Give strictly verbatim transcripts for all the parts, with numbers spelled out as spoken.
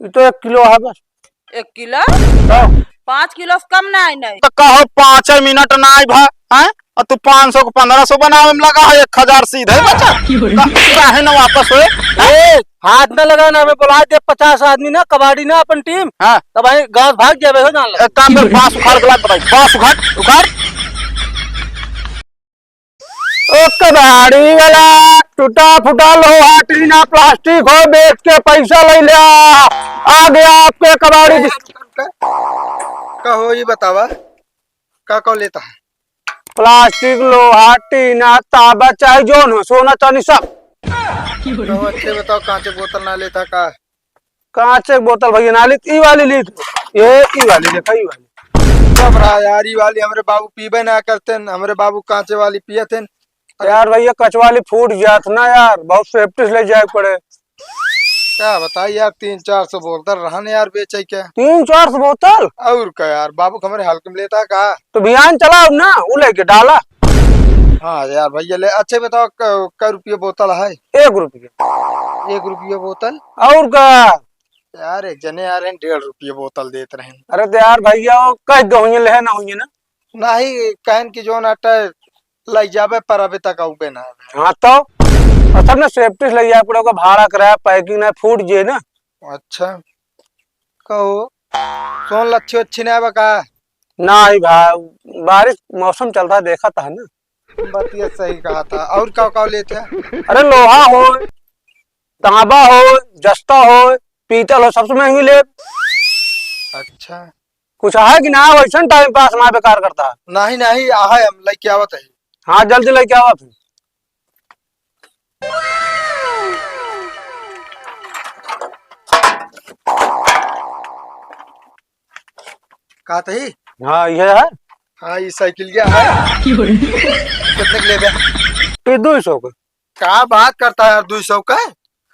ई तो एक किलो है बस। एक किलो? तो? पाँच किलो से कम नाहीं, नाहीं। तो कहो, पाँच मिनट नाहीं भा, हैं? और तू पाँच सौ को पन्द्रह सौ बनावे में लगा है, एक हजार सीधे बचा। का-, काहे ना वापस होए? ए, हाथ ना लगाना, हमें बुला दे पचास आदमी ना, कबाड़ी ना अपन टीम। हाँ। तब भाई गाँव भाग जाबे हो जान लगा। एक काम कर, बांस उखाड़ के ला, बताई, बांस उखाड़, उखाड़। ओ कबाड़ी वाला, टूटा फूटा लोहा, टीना, प्लास्टिक हो, बेच के पैसा ले ले। आ गया आपके कबाड़ी। का हो, ये बतावा, का का लेता है? प्लास्टिक, लोहा, टीना, तांबा, चाहे जौन हो, सोना चांदी सब। कहो, अच्छे बताओ, कांच के बोतल ना लेता का? कांच के बोतल भैया ना लीत, ई वाली लीत। ये ई वाली देखा, ई वाली। सब रहा यार, ई वाली हमरे बाबू पीबे ना करते न, हमरे बाबू कांचे वाली पियत हैं। यार भैया, कचवाली फूट जात ना यार, बहुत सेफ्टी से ले जाए पड़े। का बताई यार, तीन चार सौ बोतल रहन यार बेचे के। तीन चार सौ बोतल? और का यार, बाबू के हमरे हल्के में लेता का? तो बिहान चलाओ ना, वो लेके डाला। हाँ यार भैया, ले, अच्छे बताओ, क-, कै रुपये बोतल है? एक रुपये। एक रुपये बोतल? और का? यार, एक जने यार हैं, डेढ़ रुपये बोतल देत रहे। अरे तो यार भैया, वो कह दो, हुइये ले ना, हुइये ना। नहीं, कहन कि जौन आटा लइ जाबे, पर अबे तक आउबे ना। हाँ तो, असल में सेफ्टी से लइ जाए पड़े, ओकर भाड़ा किराया, पैकिंग ना फूट जे ना। अच्छा, कहो, सोन लच्छी अच्छी ना बा का? नहीं भाई, बारिश मौसम चलता है, देखा था ना। बतिया सही कहा था। और का का लेते हैं? अरे लोहा हो, तांबा हो, जस्ता हो, पीतल हो, सबसे महंगी ले। अच्छा। कुछ है कि ना, वैसन टाइम पास हमारा बेकार करता है। नहीं, नहीं, आहे, हम लेके आवत है। हाँ, जल्दी लेके आवा फिर। का तही? हाँ, ये है। हाँ, ये साइकिल क्या है? कितने के लेबे? ये दो सौ के। का बात करता है यार, दो सौ का?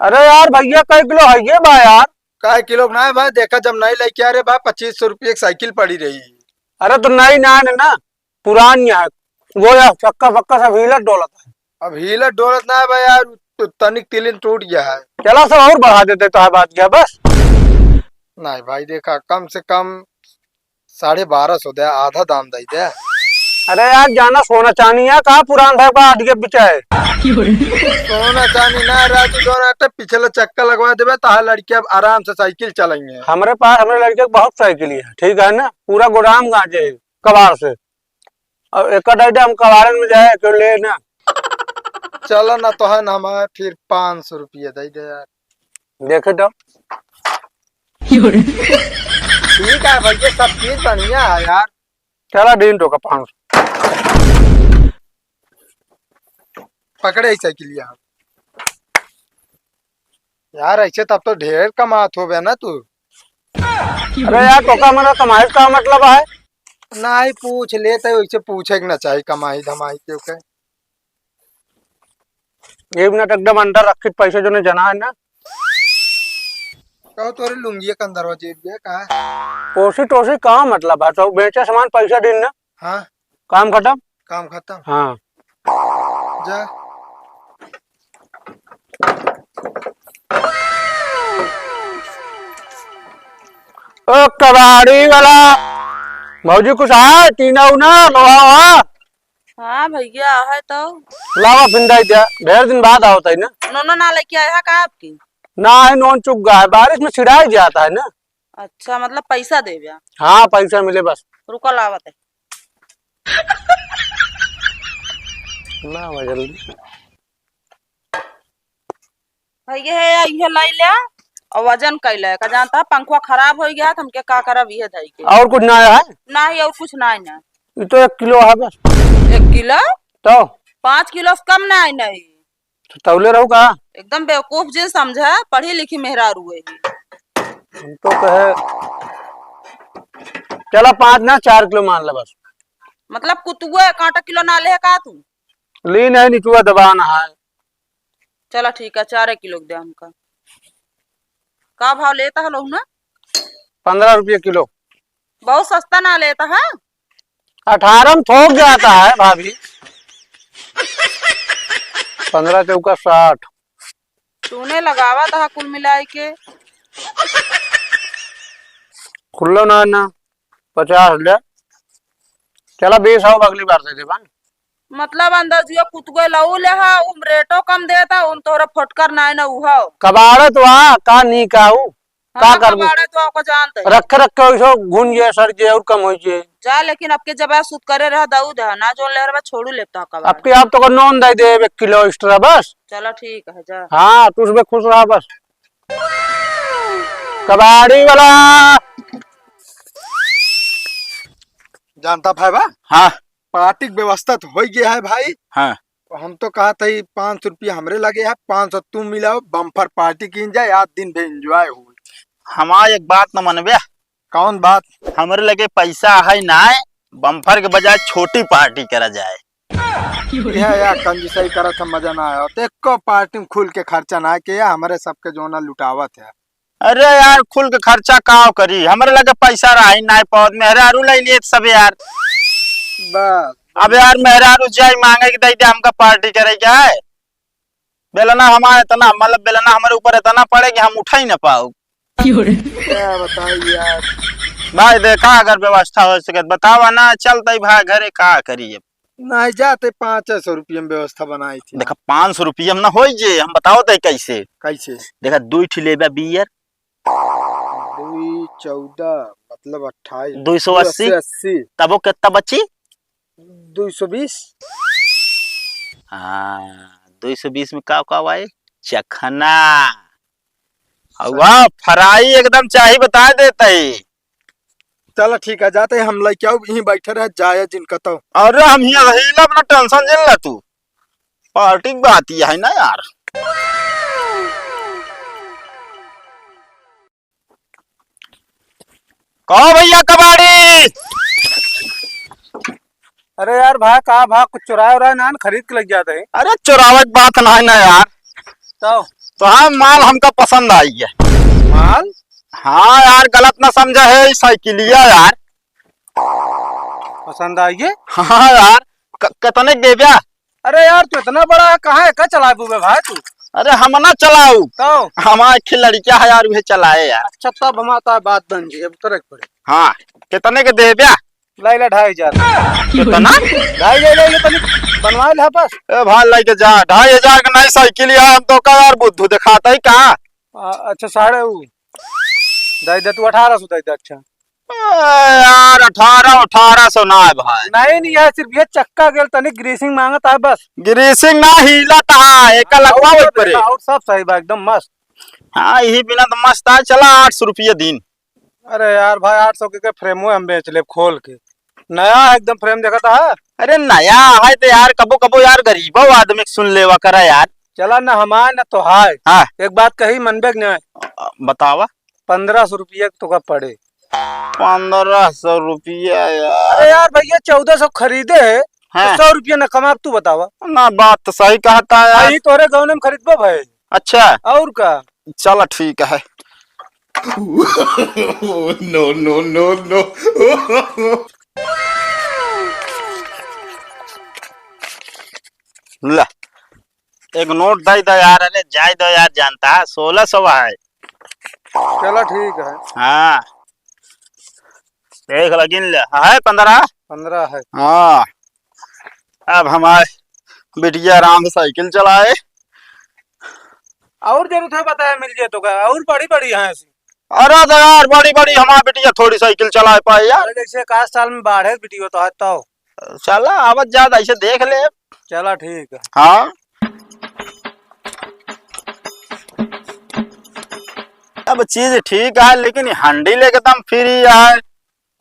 अरे यार भैया, कै किलो है ये बा यार? कै किलो के ना है भाई, देखा जब नई लेके आ रहे बा, पच्चीस सौ रुपये की साइकिल पड़ी रही। अरे तो नई ना है ना, पुरान ही है। वो यार चक्का फक्का सब हिलत डोलत है। अब हिलत डोलत ना है भाई यार, तो तनिक तिलिन टूट गया है। चला सब और बढ़ा देते तो है बात क्या बस। नहीं भाई, देखा कम से कम साढ़े बारह सौ दे, आधा दाम दे दे। अरे यार, जाना सोना चांदी है, कहाँ पुरान भाई का आदि के बिचाए। सोना चांदी ना राजू, जो ना तो पिछला चक्का लगवा देबे, तो लड़के अब आराम से साइकिल चलाएंगे। हमरे पास, हमरे लड़के के बहुत साइकिल है, ठीक है ना, पूरा गोदाम गांजे है कबाड़ से। अब एक आइटम कबाड़न में जाए, क्यों ले ना? चलो ना, तो है ना, हमारे फिर पाँच सौ रुपये दे दे यार। देखे तो। ठीक है भैया, सब चीज बढ़िया है यार। चला, दिन तो का पाँच सौ। पकड़े ही साइकिल यार। यार, ऐसे तब तो ढेर कमात होबे ना तू। अरे यार, तो का मना कमाई का मतलब है? नहीं, पूछ लेते, वैसे पूछे के ना चाही कमाई धमाई के ओके। एक मिनट, एकदम अंदर रखित पैसे जो ने जना है ना। कहो, तोरे लुंगिया के अंदर हो जेब गया का? ओसी टोसी का मतलब है? तो बेचे सामान, पैसा दिन ना। हाँ। काम खत्म? काम खत्म। हाँ। जा। ओ कबाड़ी वाला, भौजी कुछ है? टीना उना, लोहा वहा? हाँ भैया, है तो। लावा फिंदाई द्या, ढेर दिन बाद आवत है ना। नोनो ना लेके आया है का आपकी? ना है, नोन चुक गया है, बारिश में छिड़ाई जाता है ना। अच्छा, मतलब पैसा देबे? हाँ, पैसा मिले बस। रुका, लावत है। लावा जल्दी। भैया है, इहे लाई ले और वजन कैले का जानता है, पंखवा खराब हो गया, तो हमके का करब इहे धई के। और कुछ ना है? नहीं, और कुछ नहीं ना। ये तो एक किलो है बस। एक किलो? तो? पाँच किलो से कम नहीं, नहीं। तो तौले रहू का? एकदम बेवकूफ जिन समझा, पढ़ी लिखी मेहरारू है। हम तो कहे, चला पाँच ना, चार किलो मान ले बस। मतलब कुतुआ कांटा किलो ना ले का तू? ली नहीं, निचुआ दबाना है। चला ठीक है, चार किलो दे हमका। का भाव लेता है लोग ना? पन्द्रह रुपये किलो। बहुत सस्ता ना लेता है? अठारह में थोक जाता है भाभी। पन्द्रह चौका साठ। तूने लगावा था कुल मिलाई के। खुल्लो ना, ना, पचास ले। चला, बीस हो, अगली बार से देबा। मतलब, अंदर जुआ कुतुको लऊ ले हा, उम रेटो कम देता, उम तोहरा फटकर नाय ना उहो। कबाड़त वा, का नी का ऊ? का हाँ, करबू? कबाड़त वा, ओको जानते। रखे, रखे, ओइसो घुन जे, सड़ जे, और कम होइ जे। जा, लेकिन अब के जब सुत करे रह, दऊ दे, ना जोन ले रहा, छोड़ू लेता कबाड़। अब के आप तो को नॉन दे दे, एक किलो extra बस। चलो, ठीक है, जा। हाँ, तू उसमें खुश रहा बस। कबाड़ी वाला। जानता भाई बा? हाँ। पार्टी के व्यवस्था तो हो गया है भाई। हाँ। हम तो कहा था, ई पाँच सौ रुपया हमरे लगे है, पाँच सौ तुम मिलाओ, बम्पर पार्टी कीन जाए, आज दिन भर enjoy हो। हमार एक बात न मनबे। कौन बात? हमरे लगे पैसा है ना, बम्पर के बजाय छोटी पार्टी करा जाए। यह यार कंजूसाई करत है, मजा ना आया। तो एको पार्टी में खुल के खर्चा ना किया, हमरे सबके जोना लुटावत है। अरे यार, खुल के खर्चा काव करी, हमरे लगे पैसा रही ना पावत, मेहरारू ले लिए सब यार। बस। अब यार, मेहरारू जाई मांगे कि दे दे, हमका पार्टी करे के है। बेलना हमारे इतना, मतलब, बेलना हमरे ऊपर इतना पड़े कि हम उठा ही ना पाऊ। क्यों रे? क्या बताई यार। भाई देखा, अगर व्यवस्था हो सके तो बतावा ना, चलता ही भाई घरे, का करी अब। नहीं जाते, पाँच सौ रुपये में व्यवस्था बनाई थी। देखा, पाँच सौ रुपये में ना होई जे, हम बताओ तो कैसे। कैसे? देखा, दुई ठी लेबा बियर। दुई चौदह, मतलब अट्ठाईस। दुई सौ अस्सी। अस्सी। तबो कितना बची? दुई सौ बीस। हाँ, दुई सौ बीस में का का आए? चखना। और वाह, फ्राई एकदम चाही बता देता ही। चला ठीक है, जाते हम लेके आऊ, यहीं बैठे रह जाए जिनका तो। अरे हम हियाँ रहीला, अपना tension जिन ला तू। पार्टी की बात ही है ना यार। कहो भैया कबाड़ी। अरे यार भा, का भा, कुछ चुराए उराए ना, खरीद के लग जाते हैं। अरे चुरावे की बात ना है ना यार। तो? तो हाँ, माल हमका पसंद आई है। माल? हाँ यार, गलत ना समझा है, ई साइकिलिया यार। पसंद आई है? हाँ यार, क-, कितने के देब्या? अरे यार, तू इतना बड़ा है, कहाँ है, का चलाए बुबे भाई तू? अरे हम ना चलाऊ। तो? हमारे एक लड़किया है यार, वह चलाए यार। अच्छा, तब हमारा तो बात बन गई, अब उतरे के पड़े। हाँ, कितने के देब्या? लाई ला ढाई हजार। कितना? ढाई हजार, ये तनी बनवा ले बस। ए भाई, लेके जा, ढाई हजार का नई साइकिल यार, हम तो का यार बुद्धू दिखाता ही का? आ, अच्छा, साढ़े उ, दे दे तू, अठारह सौ दे दे, अच्छा। ए यार, अठारह, अठारह सौ ना है भाई। नहीं, नहीं, यार, सिर्फ ये चक्का गेल तनी greasing मांगत है बस। Greasing ना, हीला ता है, एका लगवा और वही सब परे। देखा, और सब सही बा, एकदम मस्त। हाँ, यही बिना तो मस्त है, चला आठ सौ रुपये दिन। अरे यार भाई, आठ सौ के, के frame हम बेच लेब खोल के। नया है एकदम frame, देखा था। अरे नया है तो यार, कबो कबो यार गरीबो आदमी के सुन लेवा करा यार। चला ना हमार ना तोहार। हाँ। एक बात कही, मनबे कि नहीं? अ, बतावा। पन्द्रह सौ रुपया तो का पड़े। पन्द्रह सौ रुपया यार। अरे यार भैया, चौदह सौ खरीदे है, हाँ। तो सौ रुपया ना कमाब, तू बतावा। ना, बात तो सही कहता है यार। हाँ, ये तोरे गाँव में खरीदबो भाई। अच्छा। और का? चला ठीक है। No, no, no, no। ला, एक नोट दे दो यार, अरे जाए दो यार, जानता है, सोलह सौ है। चला ठीक है। हाँ, देख ला, गिन ले, है पन्द्रह। पन्द्रह है। हाँ, अब हमार बिटिया आराम से साइकिल चलाए। और जरूरत है बताया, मिल जाए तो का, और बड़ी बड़ी है ऐसी। अरे तो यार, बड़ी बड़ी हमार बिटिया थोड़ी साइकिल चलाए पाए यार। अरे जैसे एक आध साल में बाढ़े बिटिया तो है तो। चला, आवत जात ऐसे देख ले। चला ठीक है। हाँ। अब चीज ठीक है, लेकिन ये handle एकदम free है।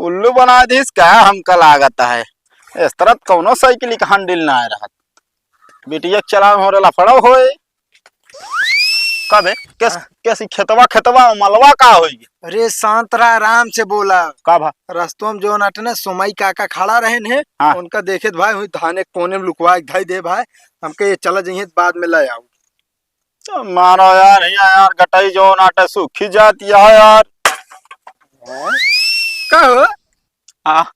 उल्लू बना दीस का हमका लागत है। इस तरह कौनो साइकिल का handle ना रहत। बिटिया के चलावे हो रहा लफड़ा होए। कबे? कैस-, हाँ। कैसी खेतवा, खेतवा, मलवा का होई? अरे शांत रहा, आराम से बोला। का भा? रस्तों में जो अटने सोमाई काका खड़ा रहे ने, हाँ। उनका देखे त भाई, हुई धाने कोने में लुकवा के धई दे भाई, हमके ये चला जाइए, बाद में ले आओ। तो मारो यार, हियाँ यार, गटई जो नाटे सूखी जाती है यार। हैं? का हो? हाँ।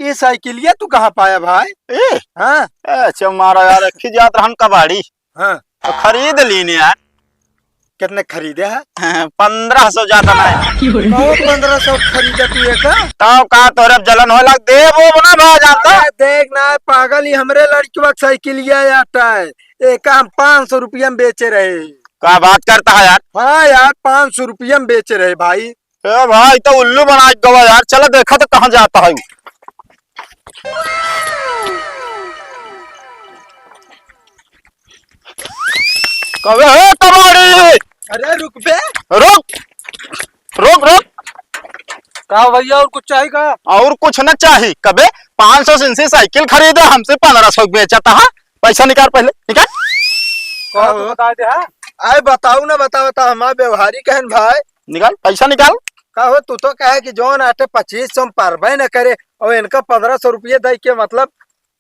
ये साइकिलिया तू कहाँ पाया भाई? ए? हाँ। ए, अच्छा मारो यार, रखी जात रहन कबाड़ी। हाँ। तो खरीद लीन यार। कितने खरीदे है? पन्द्रह सौ ज्यादा ना है। कहो, पन्द्रह सौ खरीदे तू एक? तो का तोरे अब जलन होए लग, देबो ना भाई जानता? अरे देख ना पागल, ये हमरे लड़कवा के साइकिलिया आटा है, एक हम पाँच सौ रुपया में बेचे रहे। का बात करता है यार? हाँ यार, पाँच सौ रुपया में बेचे रहे भाई। ए भाई, तो उल्लू बना के गवा यार, चला देखा तो कहाँ जाता है। कबे हे कबाड़ी? अरे रुक बे। रुक, रुक, रुक। का भैया, और कुछ चाही का? और कुछ न चाही। कबे पाँच सौ से इनसे साइकिल खरीदे, हमसे पन्द्रह सौ बेचता है। पैसा निकाल पहले, निकाल। का तू बता दे, हाँ? आए बताऊ ना, बता, बता, हमार व्यवहारिक है भाई। निकाल, पैसा निकाल। का हो, तू तो कहे कि जौन आटे पच्चीस सौ में परबे न करे, और इनका पन्द्रह सौ रुपये दे के मतलब।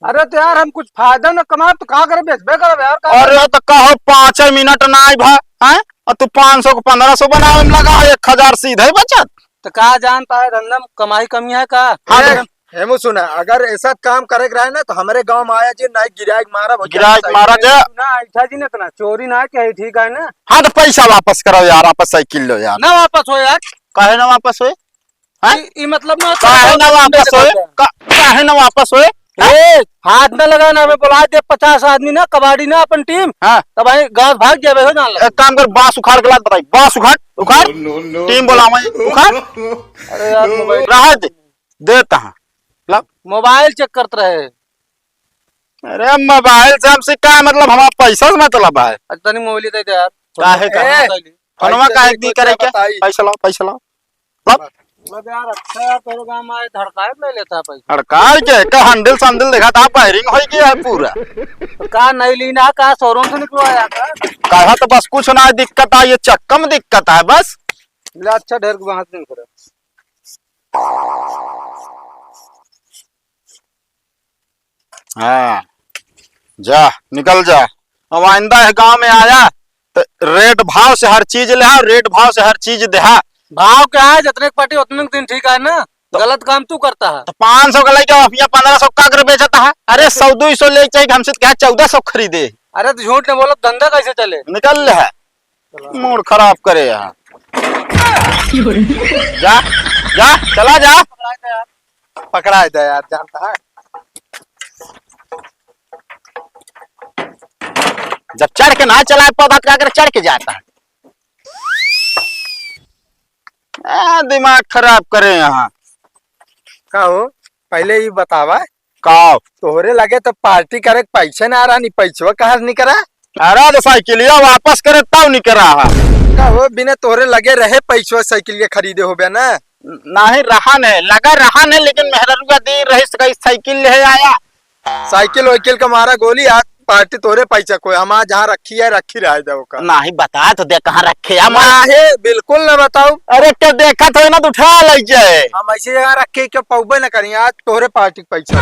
अरे तो यार, हम कुछ फायदा न कमाब तो का करे, बेचबे करब यार, का अरे करे? तो कहो, पाँच मिनट ना आई भा, हैं? और तू पाँच सौ को पन्द्रह सौ बनावे में लगा है, एक हजार सीधे बचत। तो का जानता है, धंधा में कमाई कमी है का? हाँ, ए, तो हेमू सुना, अगर ऐसा काम करे के रहे ना तो हमारे गांव में आया जी, नहीं गिराए के मारा, भैया, गिराए के सही मारा है। जे। ना, ऐसा जी ना इतना चोरी ना के है, ठीक है ना? हाँ, तो पैसा वापस करो यार, आपस साइकिल लो यार। ना वापस हो यार। काहे ना वापस होए? हैं? ई, ई मतलब ना काहे ना वापस होए? का-, काहे ना वापस होए? ए, हाथ ना लगाना, हमें बुला दे पचास आदमी ना, कबाड़ी ना अपन टीम। हाँ। तब भाई गांव भाग जावे हो जान लगे। एक काम कर, बांस उखाड़ के लात बताई, बांस उखाड़, उखाड़। No, no, no, टीम no। बुलावे, उखाड़। अरे यार, मोबाइल रहा दे, देता हाँ। ला। मोबाइल चेक करत रहे। अरे मोबाइल से हमसे का मतलब, हमारा पैसा से मतलब है। अच्छा, तनी मोबाइल दे दे यार। काहे का? ए, फोनवा पैसा काहे दे, दी करे क्या? पैसा लाओ, पैसा लाओ। लब। मतलब यार, अच्छा यार, तोरे गांव में आए, धड़काए ले लेता है पैसा। धड़काए के? का हैंडल सैंडल देखा था, वायरिंग हो गया है पूरा। तो का नहीं लीना, का शोरूम से निकलवाया का? कहा तो बस कुछ ना दिक्कत है, ये चक्का में दिक्कत है बस। ले अच्छा, ढेर के बात नहीं करे। हाँ, जा, निकल जा। अब आइंदा है गांव में आया, तो रेट भाव से हर चीज लेहा, रेट भाव से हर चीज देहा। भाव क्या है, जितने के पटी उतने के दिन, ठीक है ना? तो गलत काम तू करता है। तो पाँच सौ का लेके अफिया पन्द्रह सौ का कर बेचता है? अरे, सौ दो सौ ले चाहिए, हमसे तो क्या चौदह सौ खरीदे। अरे, तो झूठ नहीं बोलो, धंधा कैसे चले? निकल ले है। मूड खराब करे यहाँ। जा, जा, चला जा। पकड़ा दे यार, जानता है। जब चढ़ के ना चलाए पौधा, तो क्या करे, चढ़ के जाता है। आ, दिमाग खराब करे यहाँ। का हो, पहले ई बतावा, का? तोहरे लगे तो पार्टी करे के पैसे ना रहा, नी पैसवा कहाँ से निकरा? अरे तो साइकिलिया वापस करे तब निकरा है। का हो, बिना तोहरे लगे रहे पैसवा साइकिलिया खरीदे होबे ना? नहीं रहा नहीं, लगा रहा नहीं, लेकिन मेहरारू का दी रही सका-, साइकिल ले आया। साइकिल वाइकिल का मारा गोली, आज पार्टी तोहरे पैसा को, हम आज जहाँ रखी है, रखी रह जाओ का। नहीं बता तो दे कहाँ रखे है, मैं नहीं, बिल्कुल ना बताऊ। अरे के देखा तो ना, तो उठा ले जाए। हम ऐसे जगह रखे के पौबे ना करी, आज तोहरे पार्टी के पैसा।